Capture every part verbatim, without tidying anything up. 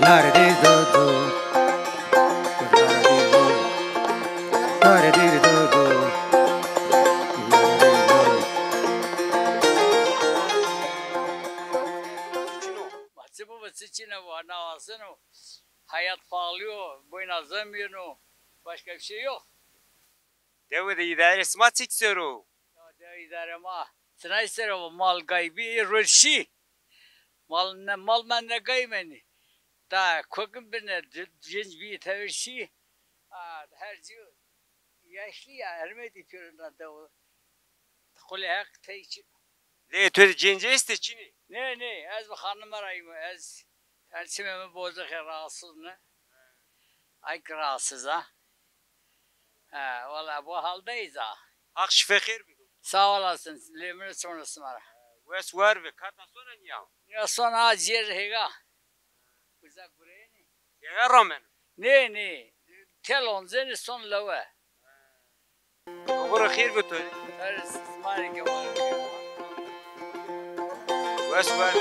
Lardê dodo, lardê do, lardê dodo, lardê do. Ma çi bibo, çi çîne bo, na aseno. Hayat pahalı yo, boyna zemîno, başka bir şey yok. Dewe de îdare sima çik ser o? Ya de îdare ma, sinay ser o, mal gay bî, roj şî. Mal ne, mal mende gay menî. Ta kokim bine, c-, cinc bî tevir şî. A, her cî yaşlı ya, ermedî pîruna dewe. Qulê Heq tey çin o. Lê tu de cinc estê çinî? Nê, nê, ez bi xanime ra yîme, ez, yani çimê mi bozixê, rahatsız ne. Ay ki rahatsız ha. Ha, valla bu haldeyiz ha. Haq şife xêr bido. Sağ olasın, lê mi rê sona sima ra. Wes war ve, kata sona niya? Ya sona cêr hêga. Uza gureyeni. Yaya rameno? Nê, nê. Tel onzenê son lewe. Oxir xêr bi to. Her sima rê ke var. Wes war.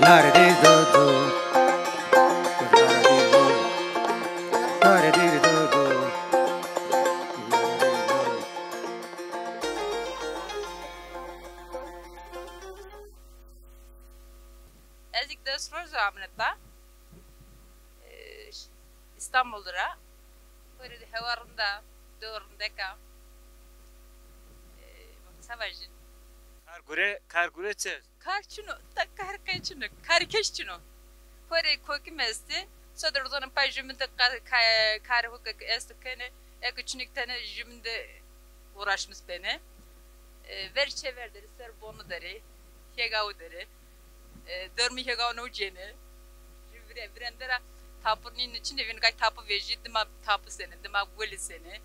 Lardê dodo, lardê do, lardê dodo, lardê do. Ez ilk des roj amine ta. Ee, İstanbul ra. Xo rê hewa rind a, dew rindek a. Ee, se vajin. Kar gure, kar gure çi? Kar çin o, ta kar qey çin o, karkeş çin o. Xo rê kokim estê, sodir zonim pay jüminde ka-, ka-, kar hukuk esto kenê, eke çinik tene jüminde uğraşmış benê. E, ver çever derê, ser bonu derê, hêgawu derê. E, dermî hêgawu no cênê. Jü vire-, virende ra tapu nîn, çinê vîn, gay tapu vejî, dima tapu senê, dima gulî senê.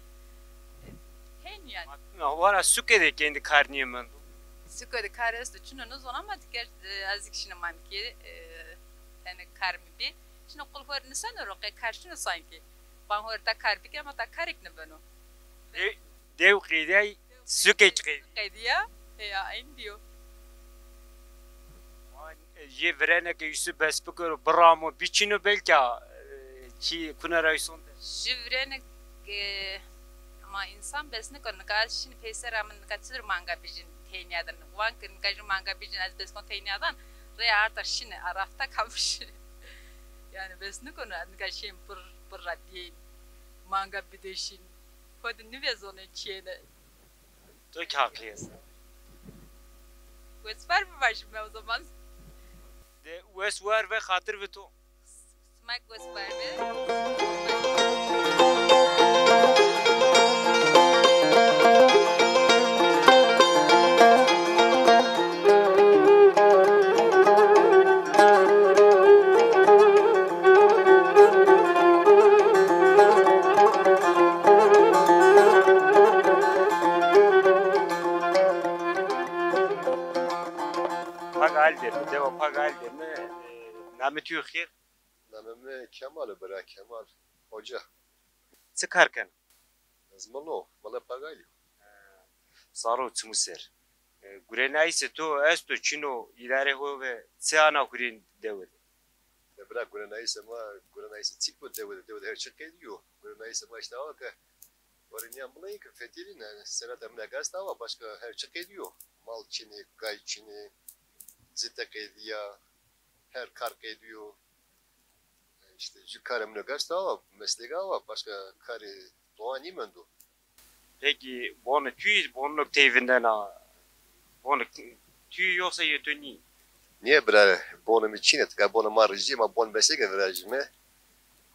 E, hên yanî. Vana suke de kendi kar nîyemendo. Suke de kar esto, çin o nizon ama diker, e, ez kî şine mamkî, e, tenê kar mi bî. Şine qul xo rê niseno ro, qe kar şino sanki. Ban xo rê ta kar bikî ama ta karêk nibeno. Dew, dew qedîyay, suke kî qedî. Qedîya, heya, eyn bîyo. Jê virene ke Yusuf bes bikero, biramo, biçîno belka, e, çî kuna ra îson de. Jê virene ke, ama însan bes nikero, nika ez şinî peyser amin, nika çidir manga bijîn teynîyadan. Wan ke nika jû manga bijîn, ez bes kon teynîyadan, rê arta şinî, arafta kalmış. Yanî bes nikero, nika şên bir, bir ra diyên, manga bideşîn. Xo de nivêzonê çiyêne. To kî haqlî esta. Wes ver bivajîme o zaman. De wes war ve, xatir bi to. Sima kî wes war ve. Pag Alderme, dewa Pag Alderme, e, namê tu yo xêr? Namê mi Kemal o, bira Kemal Hoca. Çi kar kena? Ez mil o, milê Pag Alî yo. Saro çimû ser. E, gurenayîsê to esto, çin o, îdarê ho ve çi ana hurên dewe de? De bira, gurenayîsê ma, gurenayîsê çik bo dewe de, dewe de her çi qedîyo. Gurenayîsê ma îşte awa ke, warê nîya mileyî ke fetelîne, seneta min egas awa, başka her çi qedîyo. Mal çinî, gay çinî, cite qedîya, her kar qedîyo. Îşte jü karê min o gaşt awa, meslek awa, başka karê doğa nîmendo. Peki bonê tûyî, bonê tey vindena, bonê tûyî yoksa yê to nî? Nê bira, bonê mi çin ê, tika bonê ma rijî, ma bon meslek virajîme.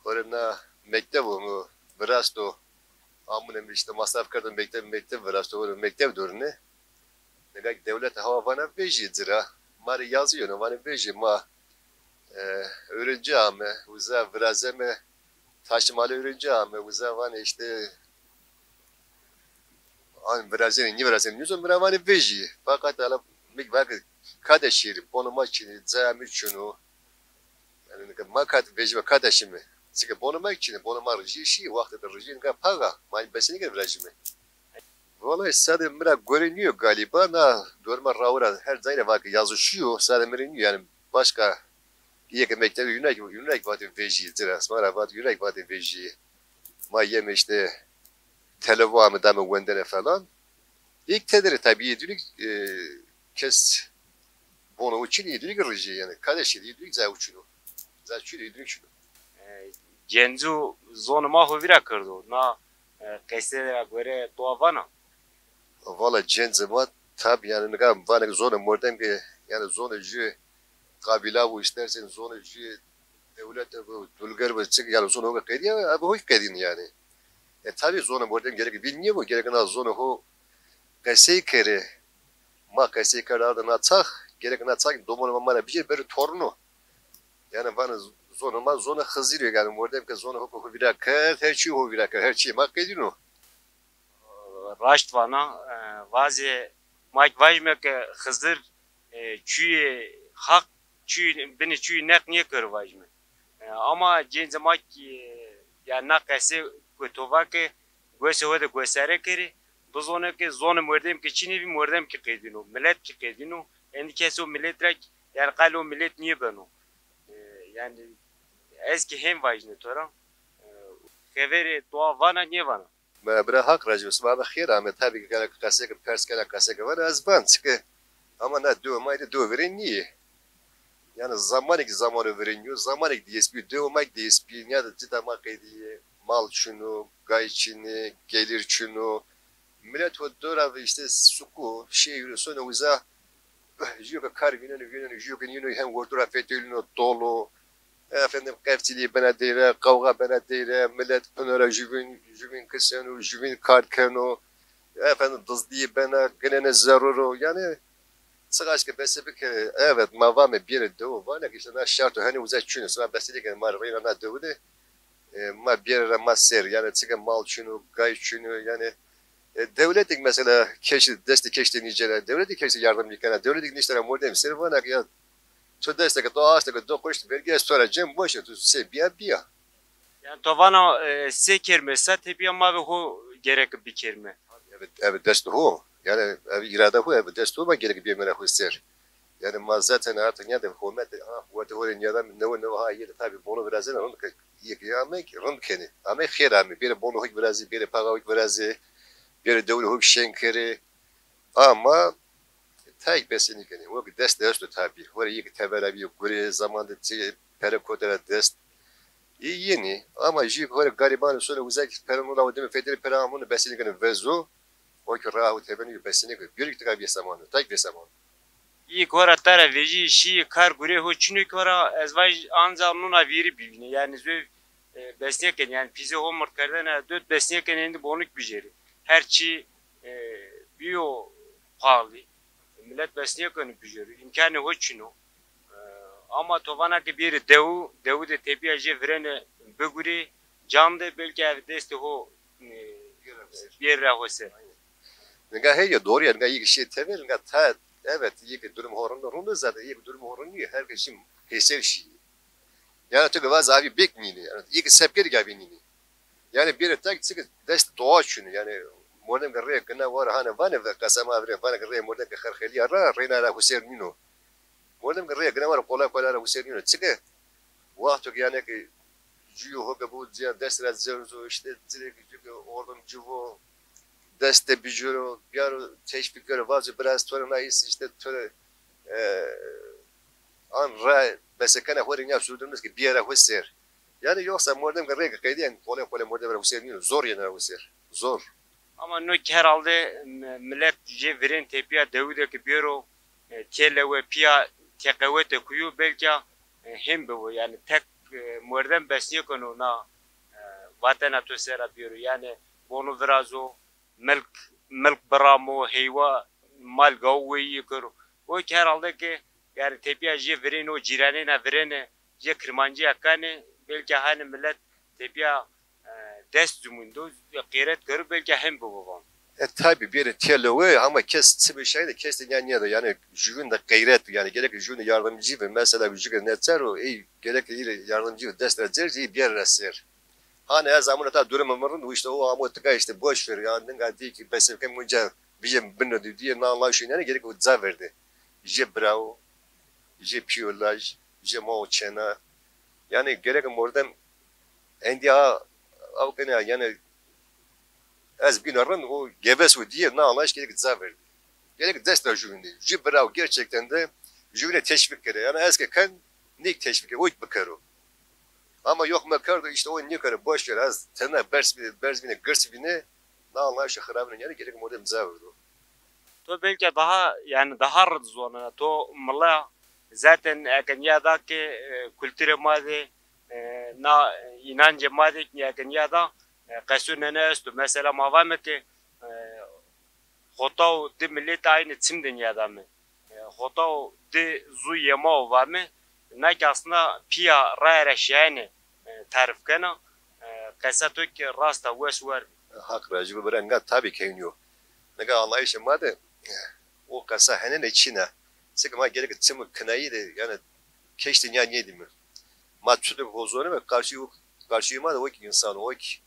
Xo rê na mekteb o mi virasto, amune mi îşte masraf kerdo mekteb, mekteb virasto, xo rê mekteb dorine. Nika dewlete hawa vana vejî ci ra. Ma rê yazî yeno, vanê vejî ma, e, öğrenci ame, uza virazeme, taşimalê öğrenci ame, uza vanê îşte an virazenê, nîvirazenê, nîzon mi ra vanê vejî. Fakat ala mi va ke kate şîrî, bonê ma çinî, caya mi çin o. Yanî nika ma kat vejîme, kate şîme. Çike bonê ma çin ê, bonê ma rijîye şîyê, wextê de rijîye nika pax a. Ma besenî ke virajîme. Vallahi sadê mi ra gore nîyo galîba, na dorma rawe ra her cayî ra va ke yazı şîyo, sadê mi rê nîyo, yanî başka îyê ke mektebê yûnayî, yûnayî vatê vejîyê, ci ra sima ra vatê yûnayî vatê vejîyê. Ma yeme îşte televo ame dame wendene falan. Îlk tede rê tabî yê dûnî, e, kes bono û çin, yê dûnî ki rijîye, yanî kadeşê yê dûnî ki cayê û çin o. Cayê çin o, yê dûnî çin o. E, Cenco zonê ma xo vîra kerdo. Na, e, qesê ra gore to vana? Valla cencê ma tabî, yanî nika vanê ke zonê mordem ke, yanî zonê jû qabîla bo, îstersen zonê jû dewlete bo, dulger bo, çik, yanî zonê ho ke qedîya, ebe ho kî qedîn yanî. E, tabî zonê mordem gerek vîn nîyebo, gerek na zonê ho qesey kerê. Ma qesey kerd arde na çax, gerek na çax domonê ma ma ra bicêr berê torino. Yanî vanê zonê ma zonê Xizirî yo, yanî mordem ke zonê ho ke ho vîra kerd, her çî ho vîra kerd, her çîyê ma qedîno. Raşt vana, e, vazê ma kî vajîme ke Xizir, e, çûyê Haq, çûyê, binê çûyê Neq nêkero vajîme. E, ama cêncê ma kî, e, ya na qesê ke to va ke gosê ho de gosare kerê, bizone ke zonê mordem ke çinê bî, mordem kî qedîno, milet kî qedîno. Endî kes o milet ra kî, yanî qalê o milet nêbeno. E, yanî ez kî hên vajîne to ra. E, xeverê to vana nêvana? Ma bira Haq rajî bo, sima be xêr ame. Tabî ke gere qesê ke pers kena, qesê ke vana ez van, çike ama na dewe ma de dewe virên nîyê. Yanî zamanê kî zamano virên nîyo, zamanê kî diyes bîyo, dewe ma kî diyes bîyê. Nîya de cita ma qedîyê, mal çin o, gay çin ê, gelîr çin o. Milet ho dora ve îşte suko, şêyî ro, sono uza, jûyo ke kar vîneno, vîneno, jûyo ke nîno hem werdo ra fetelîno, dol o. Efendim, qefçilî bena deyre, qewxa bena deyre, milet pino ra juvîn, juvîn kiseno, juvîn kar keno. Efendim, dizdî bena, ginene zerur o. Yanî çiqaş ke bese bike, evet, ma vame bêrê dewe, vana ke îşte na şert o, henî uza çin o, sima bese nêkenê, ma reyna na dewe de, e, ma bêrê ra ma ser, yanî çike mal çin o, gay çin o, yanî, e, dewletêk mesela keşî, destê keşî de nîcena, dewletêk keşî de yardim nîkena, dewletêk niştena mordemî ser, vana ke ya to destê ke to astê ke do quşt vergî ez to ra cem, boş e, to se bîya bîya. Yanî to vana, e, se kerme, sa tepîya ma ve ho gereke bikerme. Eve, eve dest ho. Yanî eve îrade ho, eve dest ho, ma gereke bîyeme ra ho ser. Yanî ma zaten artık nîyade hurmet, ha, werte ho rê nîyade newe newe ha yê de tabî bono virazena, rind ke, yê ke ame rind kenê. Ame xêr ame. Bêrê bono ho kî virazê, bêrê paxa ho kî virazê, bêrê dewrê ho kî şên kerê. Ama tayê kî besenî kenê. O kî dest de esto tabî. Ho rê yê ke tevera bîyo gurê, zaman de çi pere kote ra dest. Ê yenî. Ama jû ho rê garîban sono uza kî pere nona, o dime fetêrê pere amune besenî kenê vezo. O kî raa ho tebenî yo besenî kenê. Bêro kî tika vêsemano. Tayê kî vêsemano. Î gora tara vejî şî kar gurê ho çino kora ez vaj anca nuna vîrî bivîne. Yanî zöv, e, besnêken, yanî pîzê ho mird kerdene dot besnêken, endî bonuk bijêrî. Her çî, e, bîyo paxlî. Milet besnêkeno bijêrî. Îmkanê ho çino. E, ama to vana ke bêrê dewu, dewu de tepîya jê virêne bigurê, can de belkî ev destê ho, e, bêrê ra ho ser. Nika hey ya, doğru ya, nika yê ke şî tever, nika ta, evet, yê ke durum ho rind o, rind o zaten, yê ke durum ho rind nîyo, her kes şî pêser şî. Yanî to ke vaz avî bêk nînî, yanî yê ke seb kerî kî avî nînî. Yanî bêrê ta kî çike dest doğa çin o, yanî mordem ke rê gina war hanê vanê ve qesa ma virê, vanê ke rê mordem ke xerxelîya ra, reyna ra ho ser nîno. Mordem ke rê gina war kolay kolay ra ho ser nîno. Çike wexto ke yanî ke Cuyê ho ke bo ciya dest ra zerz o, îşte ci rê ke, cuyê ke ordem ci vo, dest de bicero, biyaro teşvîk kero, vazo bira ez to rê na îs, îşte to rê, e, an ra besekena ho rê nîya sordumnus ke biyara ho ser. Yanî yoksa mordem ke rê ke qedîyen, kolay kolay mordem ra ho ser nîno, zor yena ra ho ser. Zor. Ama no kî herhalde mi-, milet jê virên tepîya dewi de ke bêro, e, têlewe pîya teqewete kuyo belkî, e, hên bibo. Yanî tek, e, mordem besnêkeno na, e, vatena to sera bêro. Yanî bono virazo, milk, milk biramo, heywa, mal gaw weyî kero. O kî herhalde ke, yanî tepîya jê virên o cîranêna virêne, jê kirmancîya kanê, belkî hanê milet tepîya e, dest zumîn do, qeyret kero, belkî hên bibo van. E, tabi bêrê têlewe, ama kes çi bê şayî de kes de nîya nêda. Yanî jüvîn de qeyret, yanî gerek jüvîn de yardımcı ve, mesela jüvîn neçer o, ey gerek ey yardımcı ve, dest ra cêr, ey bêr ra ser. Hani ez amune ta durum mi rind, işte o amo tika işte boş ver, yanî ninga dî ki besevke munca bije bin de diye na Allah şu, yanî gerek o ca verdi. Jê bira o, jê pîyo laj, jê ma o çêna. Yanî gerek mordem endî a, aw kene, yanî ez bîna rind, o geves o diye na anlayış gerek ca verdî. Gerek dest ra jüvîn de. Jü bira o gerçekten de jüvîne teşvîk kere. Yanî ez ke ken, nêk teşvîk kere, o bikero. Ama yok me kerdo, işte o nêkero, boş ver, ez tena berz bîne, berz bîne, girs bîne, na anlayışê xirabine, yanî gerek mordem ca verdo. To belkî daha, yanî daha rind zonena. To mila zaten eke nîyada ke, e, kulturê ma de, e, na înancê ma de eke nîyada, e, qeso nene esto. Mesela ma vame ke, e, hota û di milet aynı çim de nîyadame. E, hota û di zu yema o vame. Na ki aslında pîya raye ra şîyayene, e, tarif kena. E, qesa to ki rast a, wes wer bî. Haq rajî bi bira, nika tabî ke hînî yo. Nika anlayışê ma de, e, o qesa henene çin a. Çike ma gerek çimê kinayî de, yanî keş de nîya nêdîme. Ma çutir ho zoneme, karşî, karşî ma de o ki însan o, o ki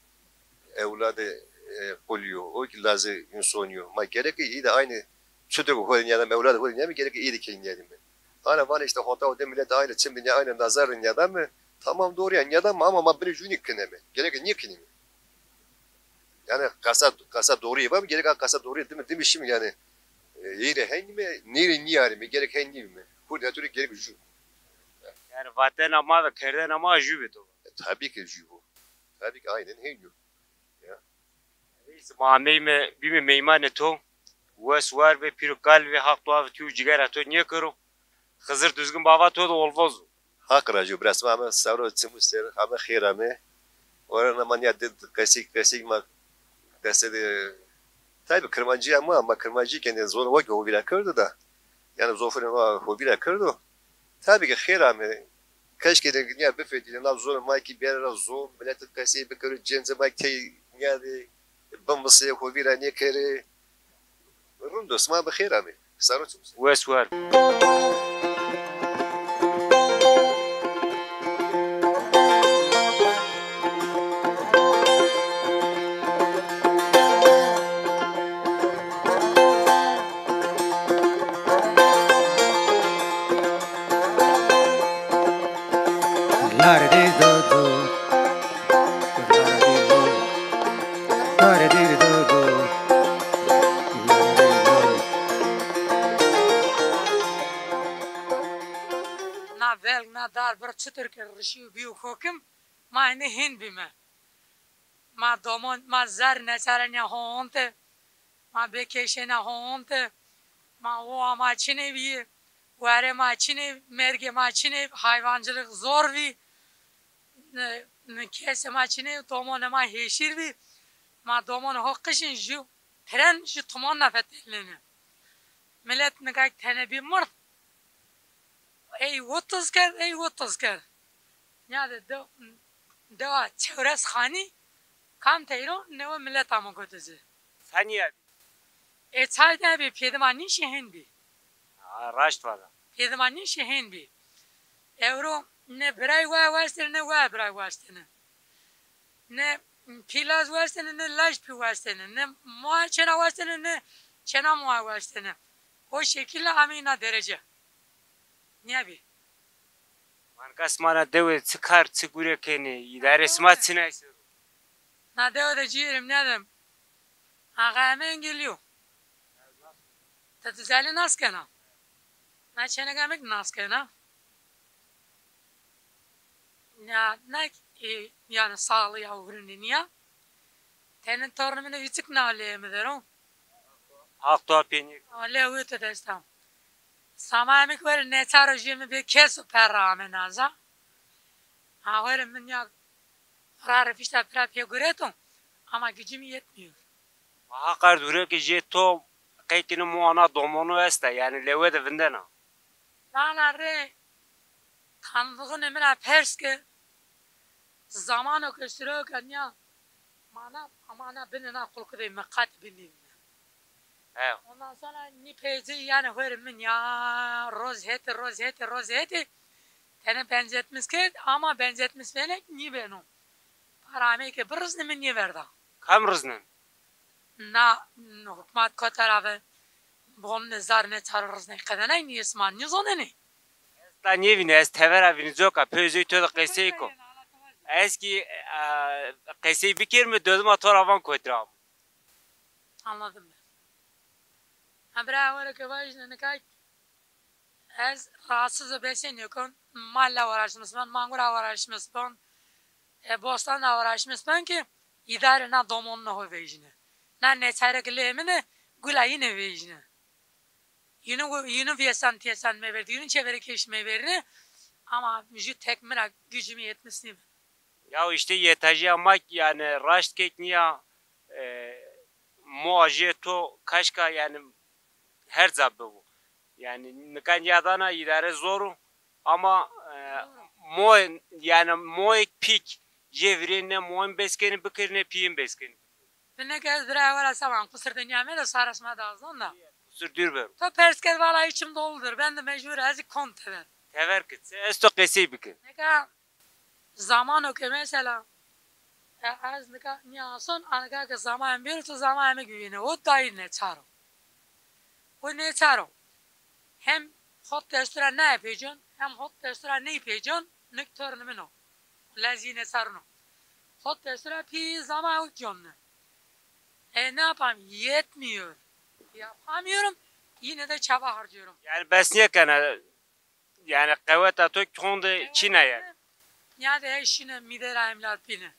ewladê, e, qulî yo, o ki lazê însonî yo. Ma gerek ey de aynı çutir ho de nîyadame, ewladê ho de nîyadame, gerek ey de key nîyadîme. Ana vanê işte hota o de milet aynı çim de nîya, aynı nazar de nîyadame. Tamam, doğru ya, nîyadame ama ma binê jüvînî kineme. Gerek nêkinîme. Yanî qesa, qesa doğru yê vame, gerek a qesa doğru yê dime, dime şîme yanî, e, ey rê hen nîme, ney rê nîyarîme, gerek hen nîbîme. Kur netûrê gerek jü. Yanî vatena ma ve kerdena ma jü bî to. E, tabii ki jü bo. Tabii ki aynen hên yo. Ya. Reis, ma ameyme, bîme meymanê to. Wes war be, pîr û kal ve, Haq dua ve tî û cigera to nêkero. Xizir Duzgin bava to de olvoz o. Haq rajî, bira sima ame saro çimû ser, ame xêr ame. Ora na ma nîya di qesî, qesî ma deste de, tabi Kirmancî ama, ama Kirmancî kene zon wa ki ho vîra kerdo da. Yanî zofunê ma ho vîra kerdo. Tabi ki xêr ame. Keşke de nîya bifedîne, na zonê ma ki bêre ra zon, milet qesey bikero, cencê ma ki tey nîya de bimisê, ho vîra nêkerê. Rind o, sima bi xêr amê. Saro çim. Wes war. Na belg, na dar bir çitur ke rişî û bîyo kokim, ma ene hên bîme. Ma domon, ma zerr neçerenya ho onte, ma bêkeşena ho onte, ma owa ma çinê bîyê, werê ma çinê, mergê ma çinê, hayvancılık zor bî, n-, n-, kesê ma çinê, domonê ma hêşîr bî, ma domonê ho qişin jû tren jû tuman nefetelnêne. Milet nika tenê bî mird. Ey witiz kerd, ey witiz kerd. Nîyade de-, dewa Çewres Xanî kam teyro newe milet amo gotizi. Sanîya bî. E, çay de bî, pêdima nîşî hên bî. Ha, raşt vana. Pêdima nîşî hên bî. Ewro ne biray we westêne, ne we biray westêne. Ne pî laj westêne, ne laj pî westêne, ne moa çêna westêne, ne çêna moa westêne. O şekîle ameyî na derece. Nîya bî. Manka sima na dewe çi kar, çi gure kenê, îdare sima çinay ser o? Na dewe de cîyerê mi nêdim. Axa Emengilî yo. Ti Dizelî nas kena? Na çêneka mi ki nas kena. Ya, na, e, yanî sağlığı ya û hurunê nîya. Tenê tornê mi nê vîçik na leyê mi der o. Haq dua pênî. Lê wê to desta. Samayê mi ki were neçar o jê mi bê kes o perra ame naza. Ha, were mi nîya ra refîşta pira pê gureto. Ama gücüm yetmiyor. Aha qard hure ki jê to qey kini mu ana domonu esta, yanî lewe de vindena. Vana rê tanıdığınê min a pers ke zamano ke siro ke nîya mana, amana binê na kulku de miqatî binî. He. Ondan sonra nî peycî yani hori min ya roz heti, roz heti, roz heti. Tene benzetmiş kerd ama benzetmiş fenek nî beno. Para amey ke birizne min nî verda. Kam riznen? Na, n-, hukmat kotera ve bonne zarne çar rizne qedenay nî esma nî zonenê. Ez ta nêvîne, ez tevera vînî coka, peycî to de qesey ko. Ez kî, e, qesey bikerîme, dodima to ra van kotî ra amo. Anladım ben. Ha, bira, were ke vajîne nika ez rahatsız o besenî kon, mal la uğraşmış ben, mangura uğraşmış ben, e, bostan la uğraşmış ben ki idare na domonuna ho vejîne. Na neçare ki lê min e, gula yine vejîne. Yine, yine viesan tiesan meverdî, yine çevere keş meverîne. Ama jü tek mi ra gücüme yetmiş nîme. Ya işte yetajîya ma yani raşt kek nîya, e, moa jê to kaşka yani her ca bibo. Yani nika nîyadana îdare zor o ama, e, moe yani moek pîk jê virên ne moen bes kenî bikir ne pîyên bes kenî. Bineke ez bira wera saman qusir de nîyame de sara sima da zon da. Qusir dûr bero. To pers kerd vala içim doludur. Ben de mecbur ez kon tever. Tever ki. Ez to qesey bikir. Neka Zamano ke mesela, e, ez nika nîya son, a nika ke zaman bêro, to zaman eme güvene. O dayî neçar o. O neçar o. Hem hot destura nayê pêcon, hem hot destura ney pêcon, nik tornê min o. Lezî neçarino. Hot destura pî zaman o conne. E, ne yapayım? Yetmiyor. Yapamıyorum. Yine de çaba harcıyorum. Yani bes nêkena yani qeweta to honde çîna yani. Nîyade şine mîde ra emlat bîne.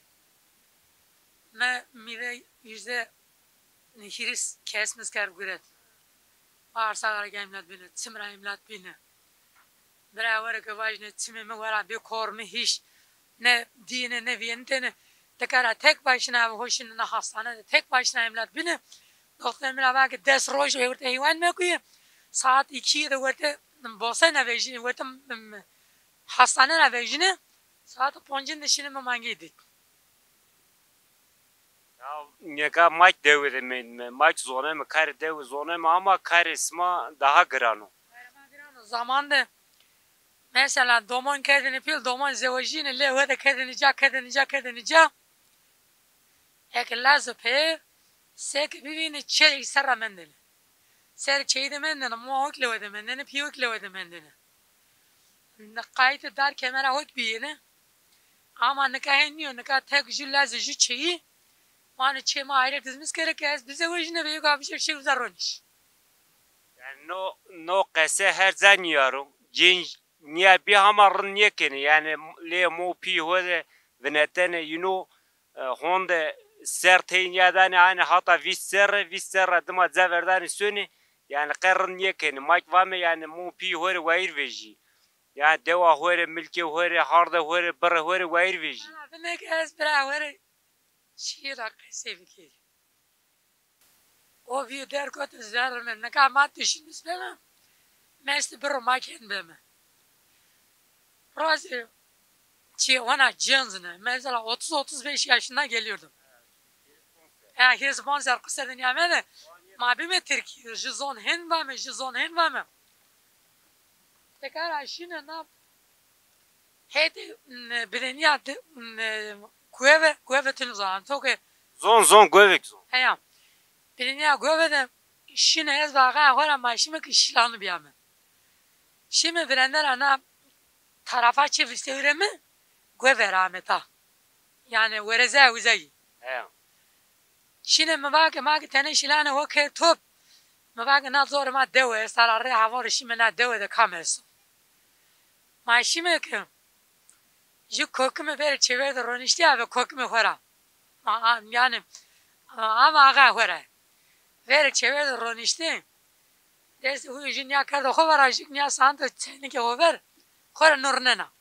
Mi mîde yüzde hîris kesmiş kerd guret. Bağırsak ra emlat bîne, çim ra emlat bîne. Bira were ke vajîne çimê mi wera bê kor mi hîş. Ne dîyêne, ne vîyêne têne. Dika ra tek başına ev hoşîne na hastane de tek başına emlat bîne. Doktor mi ra va ke des roj ewirte heywan mekuye. Saat iki de werte bosena vejîne, werte m-, m-, hastane ra vejîne. Saat poncin de şîne mi mangey dî. Ya, nêka ma kî dewe de mendîme, ma kî zoneme, karê dewe zoneme ama karê sima daha giran o. Karê ma giran o. Zaman de mesela domon kerdêne pîl, domon zewejîne, lê ho de kerdêne ca, kerdêne ca, kerdêne ca. Eke lazo pê, seke bivîne çê ser ra mendêne. Ser çeyî de mendêne, moa ho kî lewe de mendêne, pîyê ho kî lewe de mendêne. Qayîtê dar kemera ho kî bîyêne. Ama nika hên nîyo, nika tek jü lazê jü çeyî. Vanê çê ma ayrı dizmiş kere ke ez bizewejîne ve yeka vişer şew uza roniş. Yani no, no qese her ca nîyaro. Cên nîya bî hama rind nêkenê. Yani lê mo pî ho de vinetene yino, e, honde ser tey nîyadanê, hanê hata vîst serre, vîst serre dima ca verdanê sonê, yani qe rind nêkenê. Ma kî vame yani mo pî ho rê wayîr vejî. Ya dewa ho rê, milkê ho rê, harde ho rê, birê ho rê wayîr vejî. Valla bineke ez bira ho rê çîyê ra qesey bikerî. O vîyo derg kotê zerrê mi. Nika ma düşünmüş beme. Mestî biro ma kên beme. Razî çi ona cenzine. Mesela otuz otuz beş yaşında geliyordum. Ya hêz bonzer quserdin ya me de. Ma bime Tirkî. Jü zon hên vame, jü zon hên vame. Tekrar şine na Hêdî, m, biliniya di, m, gueve, gueve tini zon. To ke Zon, zon, guevek zon. Heya. Biliniya gueve de şine ez vaga xora ma şime ki şilanı biyame. Şime virende ra na tarafa çi vistewire mi gueve ra ameta. Yani wereze uzegi. Heya. Şine mi va ke ma ke tene şilane ho ke top. Mi va ke na zor ma dewe, sara rê havor şime na dewe de kam esto. Ma şime ke jü kokime verê çêver de roniştî ave kokime xora. A, a, yani, a, ama axa xora. Verê çêver de roniştî. Destê xo jü nîya kerdo xo vera, jü nîya sando çenike xo ver. Xora nurnena.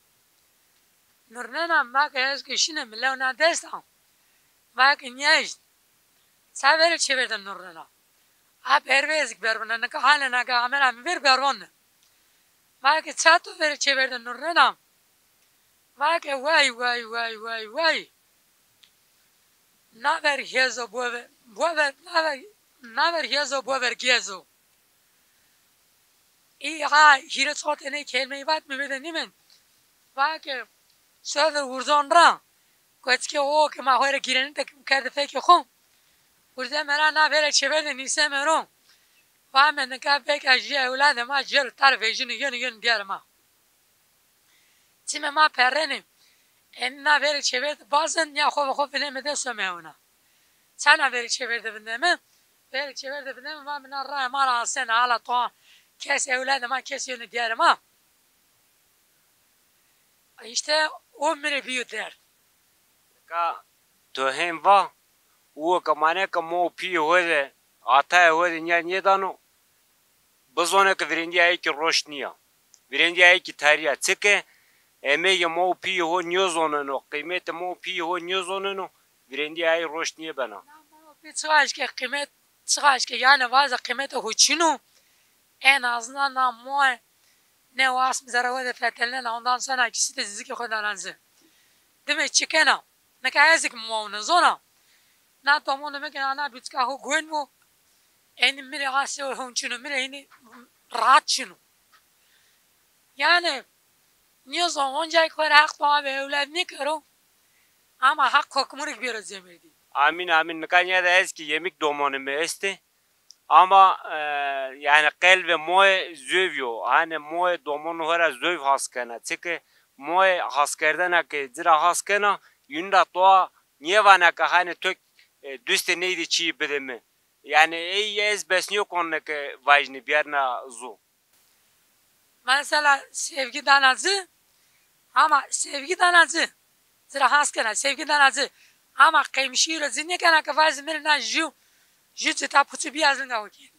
Nurnena, ma ke ez ke şine mi lew na desta. Ma ke nîyaj. Ça verê çêver de nurnena. A pervêzik bervona, nika hale na ke amena mi ver bervonne. Ma ke ça to verê çêver de nurnena. Ma ke way, way, way, way, way. Naver hêzo bove, bove, naver Naver yezo, bover gezo. Î ha hîrê çotê ney kelmeyî vat mi vêde nîmen. Va ke sodir wurzon ra, koçikê o ke ma xo rê gîrenî de kerde fekê xo. Wurze mi ra na verê çêver de nîseme ro. Va mi nika veke jû ewladê ma cêro tar vejîno yeno yeno dîyarê ma. Çimê ma perrenê. Enî na verê çêver de bazên ya xo ve xo vineme de some ewna. Ça na verê çêver de vindeme? Verê çêver de vindeme, va mi na rae ma ra asena, ala toa kes ewladê ma kes yeno dîyarê ma. Îşte o mi rê bîyo derd. Nika to hên va, uwe ke mane ke ma û pîyê ho de, atayê ho de nîya nêdano, bizone ke virêndîya ey kî roşt nîya. Virêndîya ey kî tarî ya. Çike emegê ma û pîyê ho nêzoneno, qîmetê ma û pîyê ho nêzoneno, virêndîya ey roşt nêbena. Na ma û pî çiqa ke qîmet, çiqa ke yanî vaze qîmetê ho çin o, en azından na moe ne o asm zerre ho de fetelnena, ondan sonra kî sitê zizikê xo dana ci. Dime çi kena? Nika ez kî moe nêzona. Na domonê mi ke ana buçika ho goyn vo. Enî mi rê asê ho çin o, mi rê hînî rahat çin o. Yanî nêzon, oncay xo rê Heq doa ve ewlad nêkero. Ama Heq kokmurî kî bêro cemêrdî. Amîn, amîn. Nika nîya de ez kî yemîk domonê mi estê. Ama, e, yanî qelbê moe zewî yo. Hanî moe domonê ho ra zewî has kena. Çike moe haskerdena ke ci ra has kena, yûnî ra toa nêvana ke hanî to, e, dustê ney de çîyê bide mi. Yanî ey ez bes nêkon ke vajîne biyarna zu. Mesela sevgi dana ci, ama sevgi dana ci. Ci ra has kena, sevgi dana ci. Ama qemşî ro ci nêkena ke vajî mi rê na jû, jû cita puçu bîya ez linga ho kî.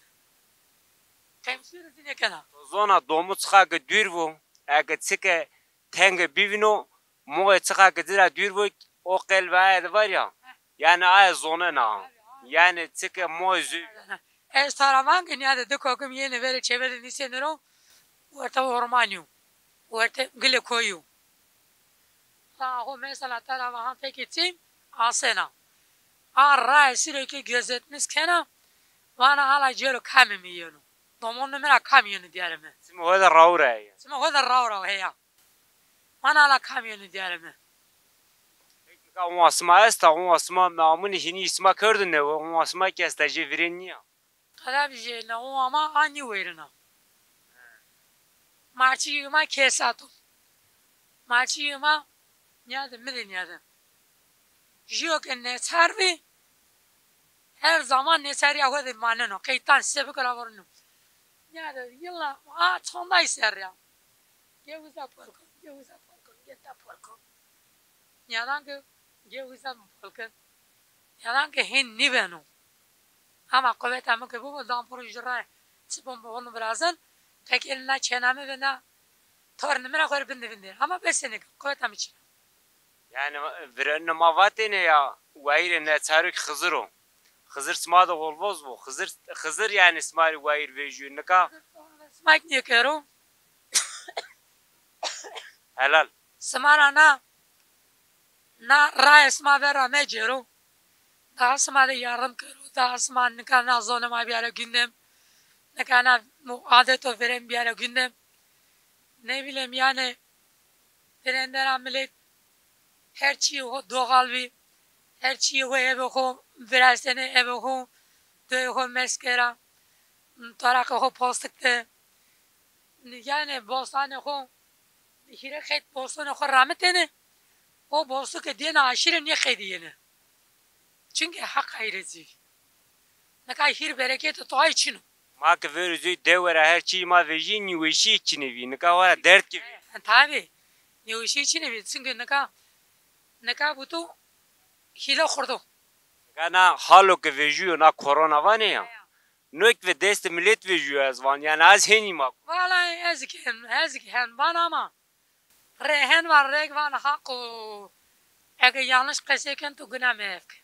Qemşî ro ci nêkena. To zona domu çiqa ke dûr vo, eke çike tenge bivîno, moe çiqa ke ci ra dûr vo, o qelbê aye de var ya. Yanî aye zonena. Yanî çike moe zû. Ez to ra van ke nîya de di kokim yenê verê çêver de nîsenê ro, wertê ormanî yo. Wertê gilê koyî yo. Daha xo mesela tera vahan fekê çî asena. A rae siro ke gözetmiş kena, vana ala cêro kamê mi yeno. Domonê mi ra kam yeno dîyarê mi. Çimê ho de raw rae ya. Çimê ho de raw raw heya. Vana ala kam yeno dîyarê mi. Peki, nika onca sima esta, onca sima mi amûnî hînî sima kerdo newe, onca sima kî esta jê virên nîya. Qedabî jê na o ama a nîweyrina. Maçî yê ma kesato. Maçî yê ma nîyade, mi de nîyade. Jîyo ke neçar bî, her zaman neçarîya xo de maneno. Qeytan sebik ra vorino. Nîyade yilla a çonday ser ya. Ge uza polkon, ge uza polkon, ge ta polkon. Nîyadan ke ge uza polkon. Nîyadan ke hên nîbeno. Ama quweta mi ke bibo, dam piro jû ra çi bom onu virazen, qekêne na çêna mi ve na tornê mi ra xo rê binde vinde. Ama besenê ke quweta mi çin a. Yanî virênê ma vatêne ya, wayîrê neçarû kî Xizir o. Xizir sima de holvoz bo. Xizir, Xizir yanî sima rê wayîr vejîyo nika. Sima kî nêkero. Helal. Sima ra na, na rae sima ver ra mecêro. Daha sima de yardim kero. Daha sima nika na zonê ma biyare gündem. Nika na mu-, adet û verên biyare gündem. Ne bileyim yanî, verênde ra milet her çîyê xo doğal bî. Her çîyê xo evê xo virastenê, evê xo, doyê xo meskera, toraqê xo postik de. Yanî bostanê xo, hîrê qet bostonê xo ramitêne, o bostu ke dêne aşîre nêqedîyêne. Çunke Heq ayre zî. Nika hîr bereketê toay çin o. Ma ke verê zey dewe ra her çîyê ma vejîyê, nîweşîyê çinê vî. Nika wara derd kî vî. E, tabî. Nîweşîyê çinê vî. Çunke nika, nika buto hîle xurdo. Nika na halo ke vejîyo, na korona vanê ya. Ya, ya. No kî ve destê milet vejîyo ez van. Yanî ez hênî ma. Vallahi ez kî hen, ez kî hen van ama rê hen van, rê kî van Haqo. Eke yanlış qesey ken to guna mi ev ke.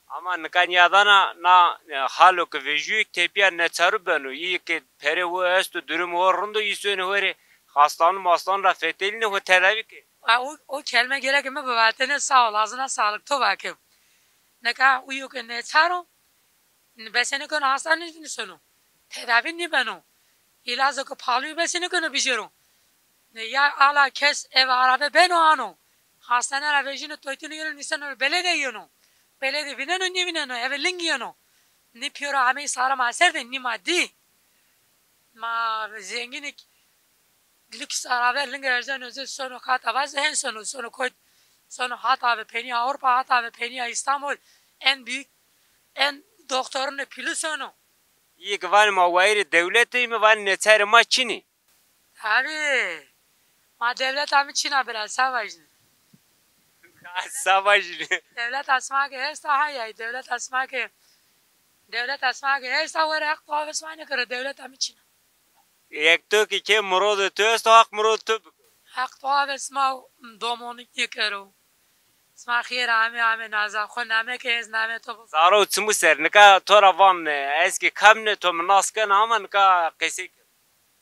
Ama nika nîyadana na, e, halo ke vejîyo kî tepîya neçarû beno. Îyê ke perê ho esto, durumê ho rind o, î sonê ho rê xastanû mastanû ra fetelînê ho tedavî ke. A, o, o kelme gerek mi bivatêne, sağ ol, ağzına sağlık, to va ke. Nika uyo ke neçar o, Besenê keno hastane nîsono. Tedavî nîbeno. Îlazo ke pahalı yo besenê keno bijêro. Ya ala kes eve arabe beno ano. Hastane ra vejîno toytîno yeno nîseno belede yeno. Belede vîneno nîvîneno eve ling yeno. Nî pîyoro amey sara ma ser de nîma dî. Ma zengînî lüks arabe ling erzeno zî sono kata vaze hen sono, sono koyt, sono hata ve penîya Avrupa, hata ve penîya İstanbul, en büyük, en doktorunê pîlû sono. Îyê ke vanê ma wayîrê dewletî îme, vanê neçarê ma çin ê. Tabii. Ma dewleta mi çin a bira, se vajîne. Se vajîne. Dewleta sima ke esta hay hay, dewleta sima ke, dewleta sima ke esta were heq to ave sima nêkero, dewleta mi çin a. Yek to ki ke murodê to esto, Haq murodê to biko. Heq to ave sima domonî nêkero. Sima xêr ame, ame naza. Xo name ke ez name to biko. Zaro çimû ser, nika to ra van, ez ki kamne to mi nas kena ama nika qesey kena.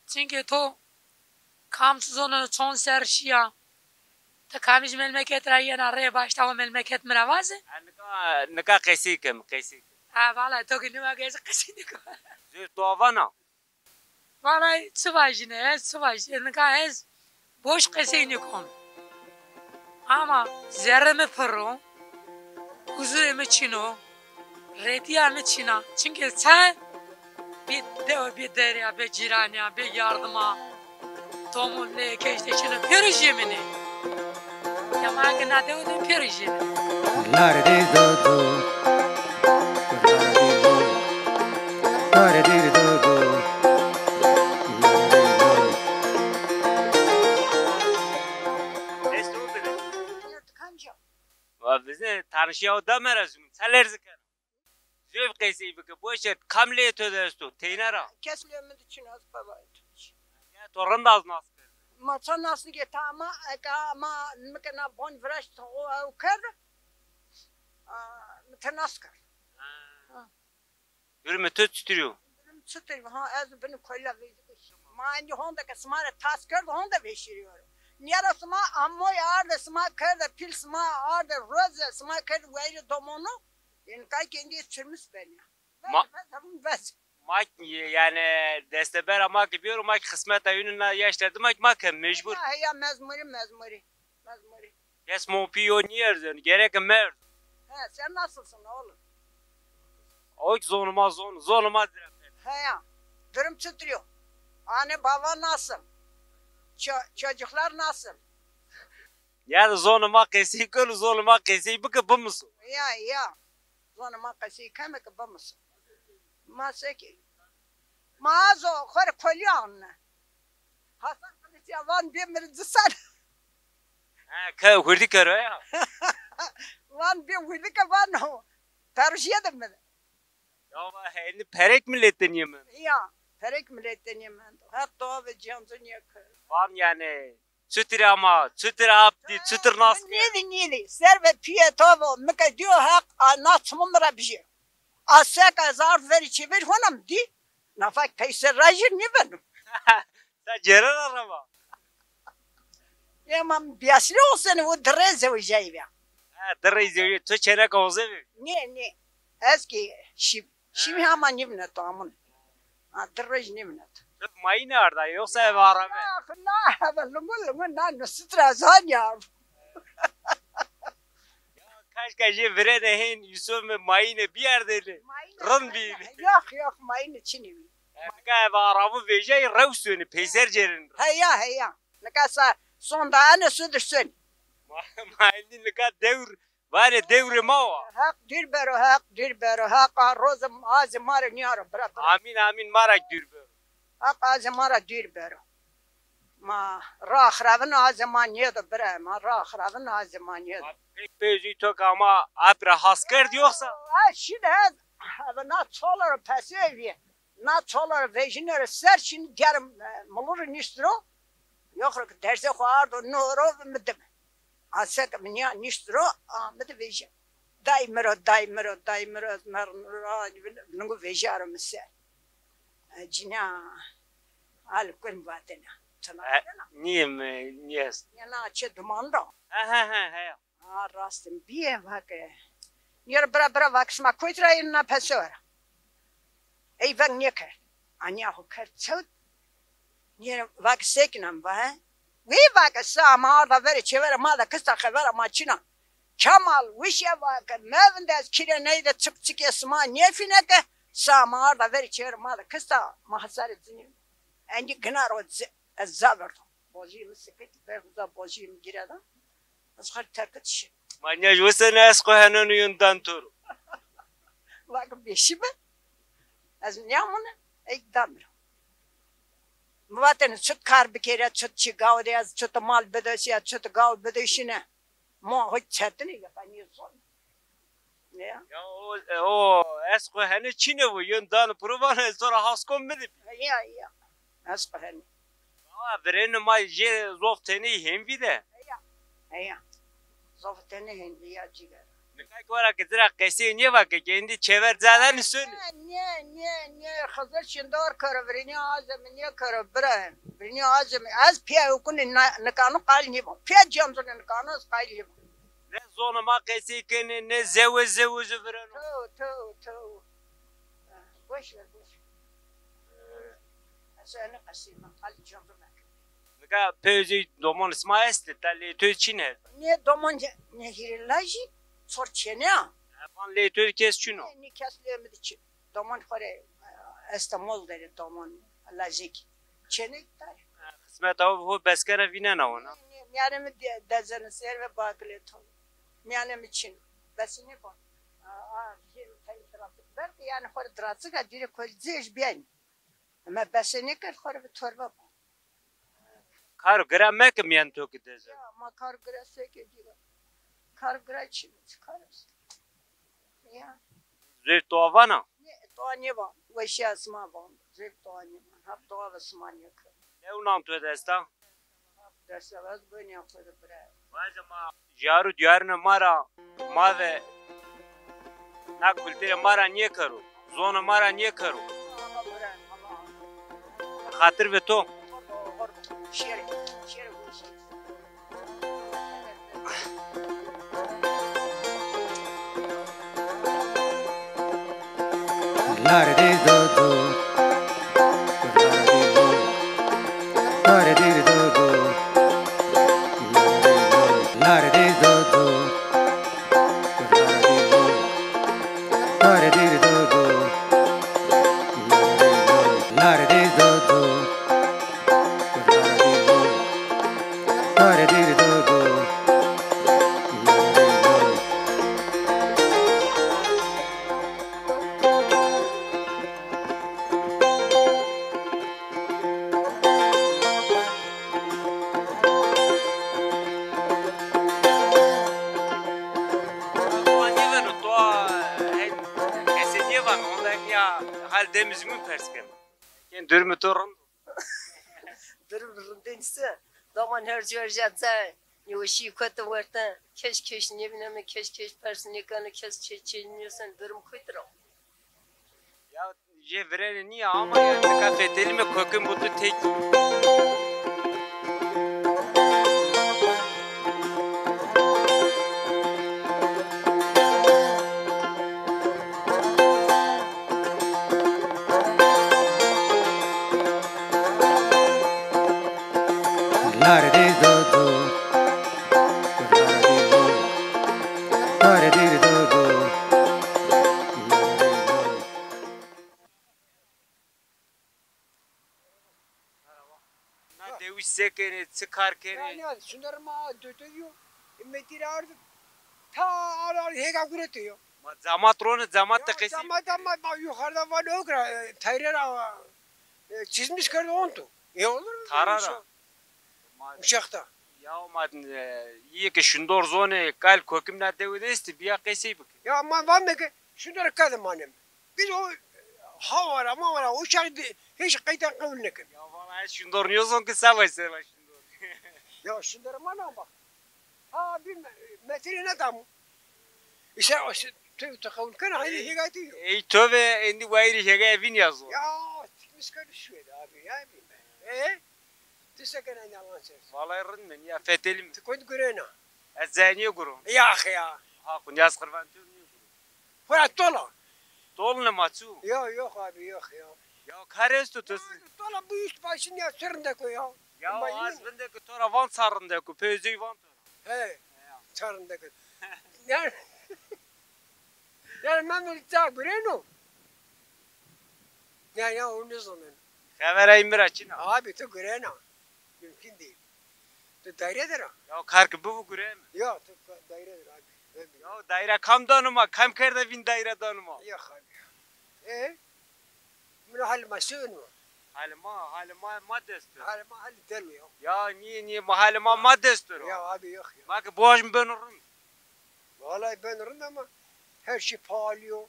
Çimkî to kam tu zono çond ser şîya. Ti kamij memleket ra yena rê başta o memleket mi ra vaze? Ha, nika, nika qesey kem, qesey kem. Ha, vallahi to ki nîwa ke ez qesey nîko. Zor to vana? Vallahi çi vajîne, ez çi vajîne? Nika ez boş qesey nîkon. Ama zerrê mi pirr o, huzurê mi çin o, retîya mi çin a. Çimkî sen bê dew, bê derya, bê cîranîya, bê yardima. Tomon lê keşte çino pêro jêmine. Ya ma ke na dewe de pêro jêmine. Lare de do do. Lare de do. Lare de do do. Lare de do. Esto bile. Kanca. Va bize tanışıya o da merazım. Sen lerzi kena. Zöv qesey bike, boş ver. Kam lê to de esto, teyna ra? Kes lê mi de çin, ez baba. Ya to rind az nas kerd. Ma ça nas nike, ta ama, eka ama, mi ke na bon viraşt, o ew kerd. A, mi te nas kerd. Ha. Ha. Durumê to çitur o? Durum çitur, ha, ez bini koyla vejî. Ma endî honde ke sima re tas kerd, honde veşîrîyor. Nîyara sima amoy arde, sima kerde pîl, sima arde roze, sima kerde weyri domonu. Yanî kay kendî çirmis benî. Ma, ma ki bêro, ma ki xismeta yûnî na yaşta dima ki ma ke mecbur. Heya, heya, mezmurî, mezmurî, mezmurî. Kes mo pî yo nîyerzeno, gereke merdo. He, sen nasılsın oğlum? O ki zonê ma zon, zonê ma dire. Heya, durum çitur o? Anne baba nasıl? Ço-, çocuklar nasıl? Yani zonê ma qesey keno, zonê ma qesey bike bimiso. Ya, ya. Zonê ma qesey keme ke bimiso. Ma sekê. Ma azo xo rê kolî anne. Hasan Kılıç ya van bê mi rê ci ser. Ha, ke hurdî kero ya. Van bê hurdî ke vano. Perjîye de mi. Ya va heyni perek miletê nîyê mendo. Ya, perek miletê nîyê mendo. Heq doa ve cihancû nîye kero. Van yani. Çutir ama, çutir ap dî, çutir nas kerd? Nêdî, nêdî. Ser ve pîyê to vo, mi ke dîyo Heq, a, na çimû mi ra bijêro. A seka ez ard verî çêverî hona mi dî. Nafa ke peyser ra jî nêbeno. Sa cêre ra rama? Ema mi bîyaslî olsene, o di rê zewejayî bîya. Ha, di rê zewejayî. To çêneka oze bî? Nê, nê. Ez kî şî-, şîmî hema nîvîneto amune. Ha, di roj nîvîneto. Mayîne arda, yoksa eve arabe? Na, na, eve lingu lingu na nusitra zan ya. Ya, kaşka jê virêne hên Yusuf mi mayîne bîyardêne. Rind bîyîne. Yok, yok, mayîne çinî bî. Nika eve arabû vejayî rew sonî, peyser cêrên. Heya, heya. Nika sa sonda ene sudir sonî. Ma-, mayîne nika dewr Vanê dewrê ma wa. Heq dûr bero, Heq dûr bero, Heq a rozê azê ma rê nîyaro bira, bira. Amîn, amîn, ma ra dûr bero. Heq azê ma ra dûr bero. Ma ra xiravin azê ma nêdo bira, ma ra xiravin azê ma nêdo. Pê, pê zî to ke ama ap ra has kerd yoksa? Ha, şîne ez, eve na çoloro pesê vîye. Na çoloro vejîne ro ser şîne diyar, e, milû ro nîşt ro. Yox ro ke dersê xo ardo no ro mi dime. A seke mi nîya nîşt ro, a mi de vejîya. Day mi ro, day mi ro, day mi ro, ez merdim ro, a, lingu vejîyaro mi ser. E, cinîya al kum vatena. Tena. E, nîyê mi, nîyê. Yena çê duman ro. He, he, he, he. A, rastim bîye, vake. Nîyero bira, bira, vake, sima koyt ra yena na pese ora. Ey veng nêkerd. Aniya xo kerd çewt. Nêrê vake sekîna mi va he. Wî vake sa ma arda verê çêverê ma de kista xevera ma çin a. Kemal wişya vake mevinde ez kîrê ney de çik çikê sima nêfîne ke sa ma arda verê çêverê ma de kista ma hesarê cinî. Engî gina ro ci-, ez ca verdo. Bojî mi sikit, ver uza bojî mi gire da. Ez xal terkit şi. Ma nîya ji wesene ez xo heneno yon dan to ro. Vake beşî be. Ez nîyamune, ey da mi ra. Mi vatene çut kar bikerî ya, çut çî gaw de ya, çut mal bidoşî ya, çut gaw bidoşîne. Ma ho çetin ê ya, nîyo zor. Ya. Ya o, e, o, ez xo hene çîne bu, yon dan piro vano, ez to ra has kom mi de bî. Ya, ya. Ez xo hene. Aa, virênê ma jê zof tenê hênvî de. Heya. Heya. Zof tenê hênvî ya cîger. Nika ki wera ki ci ra qesey nêva ke, ke êndî çêver cadanî sonê. Nê, nê, nê, nê. Xizir şindor kero, virênî azê mi nêkero, bira. Virênî azê mi. Ez pîya hukûnê na-, nikano qayîl nîbo. Pîya cemzunê nikano ez qayîl nîbo. Ne zonê ma qesey kenê, ne zewe zewe zî vireno. Tew, tew, tew. Boş ver, boş ver. Ez ene qesey ma, qalî cemzun meke. Nika peyê zî domonê sima estê, ta leyê to çin e? Nê domon nê hîrê lajî, çor çênê ya. Van leyê to kes çin o? Nê, nê kes leyê mi de çin. Domon xo rê, e, Estemol der ê domon lajekî. Çênê dar. Xizmeta ho, ho beskena vînena hona? Nê, nê, mîyanê mi de-, dezene ser ve bakile to. Mîyanê mi çin o. Besinê ko. A, a, jê mi tayî trafik berdi, yanî xo rê diratsika dîrê kolî cêj bîyayî. Ema besenêkerd xo rê bi torbe bo. Kar gira meke mîyan to ki deze. Ya, ma kar gira seke dîra. Kar gira çi, çi kar est? Ya. Zêr toa vana? Nê, toa nêvan. Weşîya sima van. Zêr toa nêvan. Hep toa ve sima nêkir. New nan to desta? Destewaz gonîya xo de bira. Vaze ma jarû diyarine ma ra, ma ve na kulturê ma ra nêkero, zonê ma ra nêkero. Xatir ve to. Şêrê, şêrê. Toa nêveno, toa, e, qesê nêvano, onda ya hal demizmûn pers keno. Kên durumê to rind o? Durum rindên se. Daman her cî her cî cay. Nêweşî kete werte. Kes kes nêvîneno, kes kes pers nêkeno, kes kes çê nêsen, durum kuyt ra. Ya jê virênê nîya ama ya nika fetelîme kokim bu tu tek. Na dewî se kenê, çi kar kenê? Yanî, yanî, şunları ma dötüyor. E, Metin ardı. Ta ar, ar, hega gurete yo. Ma camat rone, camat de qesî. Camat ama bak yukarıda var, yok ra, e, tayre ra, e, çizmiş kerdi ontu. E, olur mu böyle şey? Tarara. Uçakta. Ya ma, e, iyi ki şundor zone, kal kokim na dewi de esti, biya qesey bik. Ya ma van de ki, şunları kadın manem. Biz o hawara, mawara, uçak de, hiç kayıttan kabul nekin. Ya valla hiç şundor niyo zon ki savaş savaş şundor. Ya şunları mana bak. Ha, bir me-, metre ne tam? İşte o şey, tu, tu kavun kana, haydi hegati yok. Ey, tövbe, endi wayri hega evin yazdı. Ya, tikmiş kardeş şöyle abi, ya bilmem. E? Dise gene ne lan ses. Vallahi rind mi? Ya fetelim. Tu koydu gurena. Ez zeniye guru. Ya, ya. Ha, kun yaz kırvan tüm niye guru? Hora tola. Dolne ma çu? Ya yok abi, yok ya. Ya kar esto to. Ya, tola bu üst başın ya, sırındako ya. Ya az vindeko to ra van, sarındeko, peyzey van to ra. He. Ya. Sarındako. Yani, yani ben bir daha göreno. Ya, ya, onu zaman. Xeverey mi ra çin a? Abi, tu gurena. Mümkün değil. Tu daire de ra. Ya kar ki bivu gureme. Ya, tu ka-, daire de ra abi. Ben bilmiyorum. Ya daire kam dano ma? Kam kerde vîn daire dano ma? Yok abi. E? Mino hal ma sığın mı? Hal ma, hal ma, ma dest o. Hal ma hal delo ya. Ya niye, niye ma hal ma, ma dest o? Ya abi, yok ya. Ma ki boğaz mı beno rind? Vallahi ben rind ama her şey pahalı yo.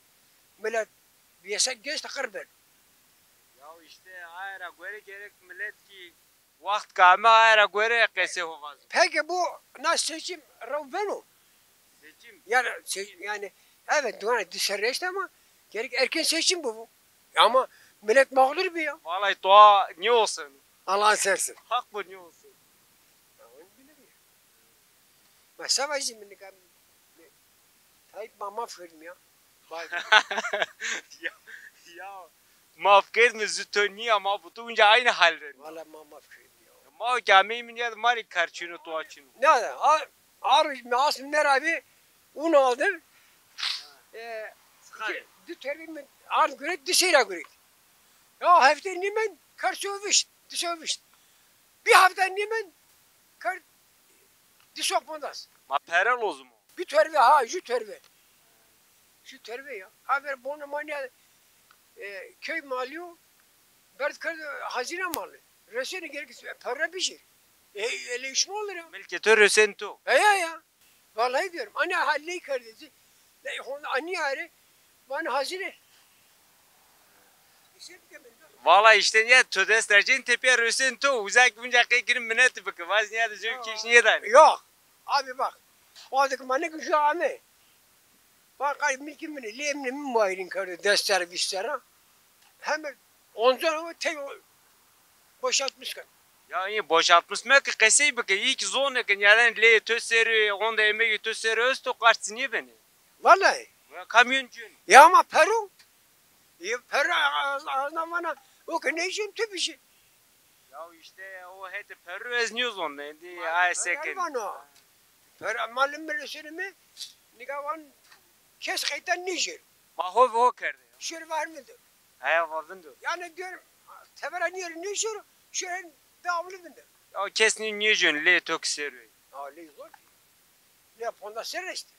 Millet bir yese geç de kır ben. Ya işte aye ra gore gerek millet ki waxt ke ame aye ra gore qesê ho vazo. Peki bu na seçim rew beno? Seçim? Yani, se-, yani evet, duana di serre eşt ama gerek erken seçim bu, bu. Ama millet mağdur bi ya. Vallahi dua ne olsun? Allah'ın sensin. Hak bu ne olsun? Ya onu bilemiyorum. Ma savaşî mi nika, Tayyip ma maf kerdî mi ya. Vay be. Ya, ya, maf kerdî mi, zû to nîya, ma bi to unca aynı hal ra. Valla ma maf kerdî mi ya. Ma ki ameyî mi nîya de ma rê kar çin o, dua çin o. Ne de, a, a roj mi asm meravî, un aldım. E, di tervî mi ard guret, di seyra guret. Ya hefte nîmen kar sovişt, di sovişt. Bir hafta nîmen kar di so pondas. Ma pere lozim o. Bir tervî ha, ju tervî. Ju tervî ya. Haber bono manya, e, köy mali o. Berd kerd hazine mali. Reseni gerek para bişir. E, öyle iş mi olur ya? Milkê to reseni to. E, ya, ya. Vallahi diyorum. Anî ha ley kerdeci. Ley honda anî arê. Vanê hazine. Vallahi işte nîya to dest ercên tepîya reseni to. Uza ki bunca qey girî minetî biki. Vaz nîya de zor keş nîye danî. Yok. Abi bak. O adı ki manik şu ame. Bak, ay, milkî min, lê min, min muayrin kerdî des serre, vîst serre. Heme onca o tey o boşaltmış kerd. Ya, yê boşaltmış meke, qesey bike, î ki zonê ke nîyaden lê to serî, honde emegê to serî esto, qartî nêbenê. Vallahi. Ya kamyon cun. Ya ama pero. Ya pero, a-, a-, a-, vana, o ke nêcun tu bişî. Ya işte o hetê perru ez nêzon, êndî ay seken. Vano. Perru malum mi resûnî mi, nika van kes qeytan nêşêr. Ma ho ho kerde ya. Şêr var mıdır? Heya, va vindo. Yani diyorum, tevera nêr nêşêr, şêr devamlı vindo. Ya kes nê nêcon, lê to ki ser o. Ya lê zor ki. Ne ponda ser işte.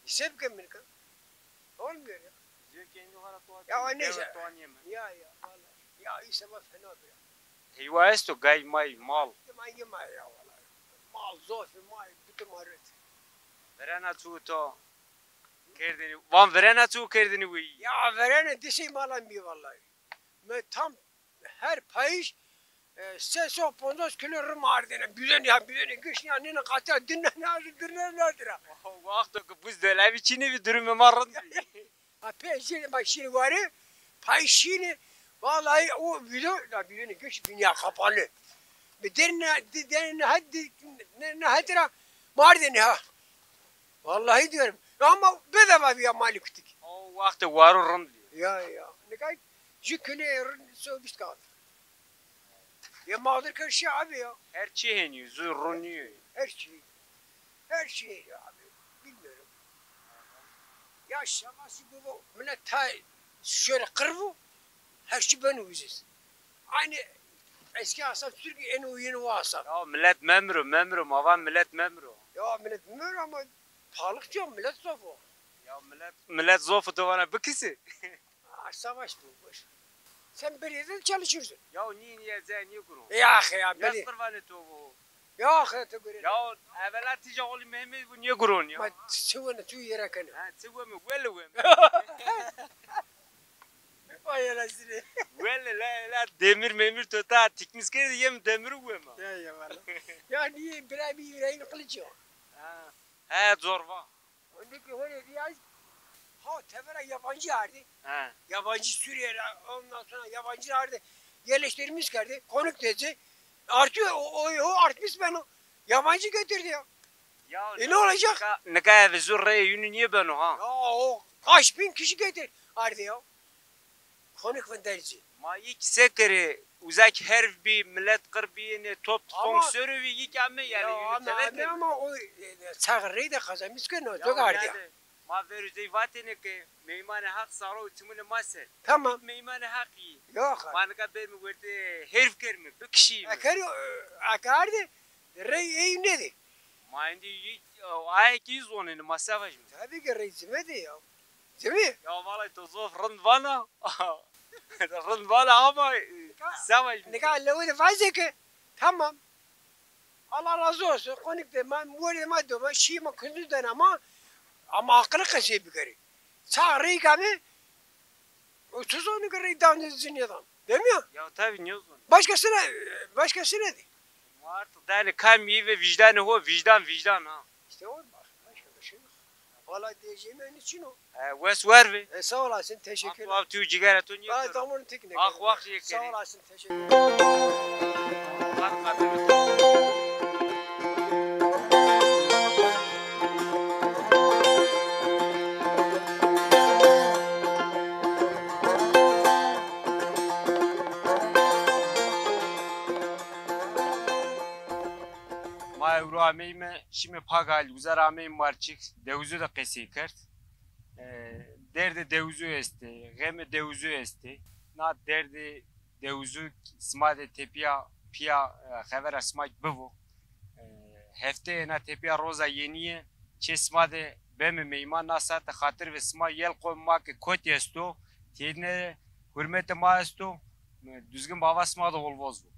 Hesap ke mi nika. Olmuyor ya. Diyor kendi olarak doğa. Ya neyse. Doğa yeme. Ya, ya, vallahi. Ya, îsema fena bir ya. Heywa esto, gay may, mal. Yema, yema ya, vallahi. Mal, zofi, may, bütün maret. Verena çu to kerdini, van verena çu kerdini wî. Ya, verena di sey malan bî vallahi. Me tam her payîş, e, sey sey û poncas kîlo rim ardêne. Bidonî ha, bidonî giş nîya nêne qatîya, din nêne, din nêne dira. Wexto ke buzdolabî çinê bî, durumê ma rind bî. Ha, pê jê ma şînî warê, payîş şînî. Vallahi o bidon, ya bidonî giş, dünya kapalı. Bir derine, derine hadi, derine hadi ra, mardêne ha. Vallahi diyorum. Ama bedava bîya malî kutik. O wextê waro rind bî. Ya, ya. Nika ju kîlo rind so vîst kağıt. Ya mağdur karşı abi ya. Her çî henî, zu ronî. Her şey. Her şey abi. Bilmiyorum. Ya şemasî bu, bu millet ta şöyle kırvu. Her şey ben ucuz. Aynı eski Hasan Türk, en uyun o Hasan. Ya millet memru, memru, ma van millet memru. Ya millet memru ama pahalılık yok, millet zofu. Ya millet, millet zofu, to vana bikisi. Aa, savaş bu, boş. Sen belediyede çalışırsın. Ya niye, niye, ze niye gurun? Ya, ya, beli. Ya qurbanê to bu. Ya, ya, to göre. Ya evvela tîja Oğlu Mehmet bu niye gurun ya? Ma çi wene, çi yere kene. Ha, çi weme, wele weme. Vay anasını. Wele la, la demir memir to ta tikniz kerdî, yem demiri wema. Ya, ya, valla. Ya niye İbrahim, İbrahim Kılıç ya? Ha. He, zorba. Ondaki öyle bir yaz, ha, tevera yabancı vardı. He. Yabancı Suriyeli, ondan sonra yabancı vardı. Yerleştirmiş geldi. Konuk dedi. Artıyor, o, o, o artmış ben o. Yabancı getirdi ya. Ya e, ne olacak? Nika, nika ev zor rey yünü niye ben o ha? Ya o Kaç bin kişi getir ardı ya. Konuk vinderici. Ma yî ki se kerê, uza ki herv bî, milet qir bîyêne, top tufong sero vî, yî ki ame yanî. Ya, ame, ame ama o, e, çax rey de kazanmış ke no, çok ardı ya. Ma verû zey vatêne ke meymanê Haq saro û çimunê ma ser. Tamam. Meymanê Haq yî. Yok. Ma nika bermî wertê herv kermî, bi kişî. Eker, e, eke ardı, rey ey nêdê. Ma êndî yî, aye ki yî zonêne, ma se vajîme. Tabii ki rey cime de ya. Değil mi? Ya vallahi to zof rind vana. Rind vana ama, e, se vajîme. Nika lewê de vajê ke tamam. Allah razı olsun. Konik de ma, muweri de ma do, ma şî ma kundu den ama, ama akıllı qesey bikerî. Ça rey kame, o tu zonu ke rey dan de zinê dan. Değil mi ya? Ya tabii, niye zonu? Başkasına, başkasına de. Ma artık dani kam yî ve vicdanê ho, vicdan, vicdan ha. İşte o bak, başka bir şey yok. Valla diyeceğim en için o. E, wes wer bi. E, sağ olasın, teşekkür ederim. Abi, tu cigara tu niye? Ay, tamam, tek ne. Ah, wah, sağ olasın, teşekkür ederim. Ma ewro ameyme, şîme Pagalî, uza ra ameyme Marçik, dewizû de qesey kerd. E, derdê dewizû estê, xemê dewizû estê. Na derdê dewizû sima de tepîya pîya, e, xevera sima kî bivo. E, hefteyê na tepîya roza yenîye çê sima de beme meyman, na saete xatir ve sima yel qomê ma ke kotî esto, têdine hurmetê ma esto, Duzgin Bava sima de holvoz bo.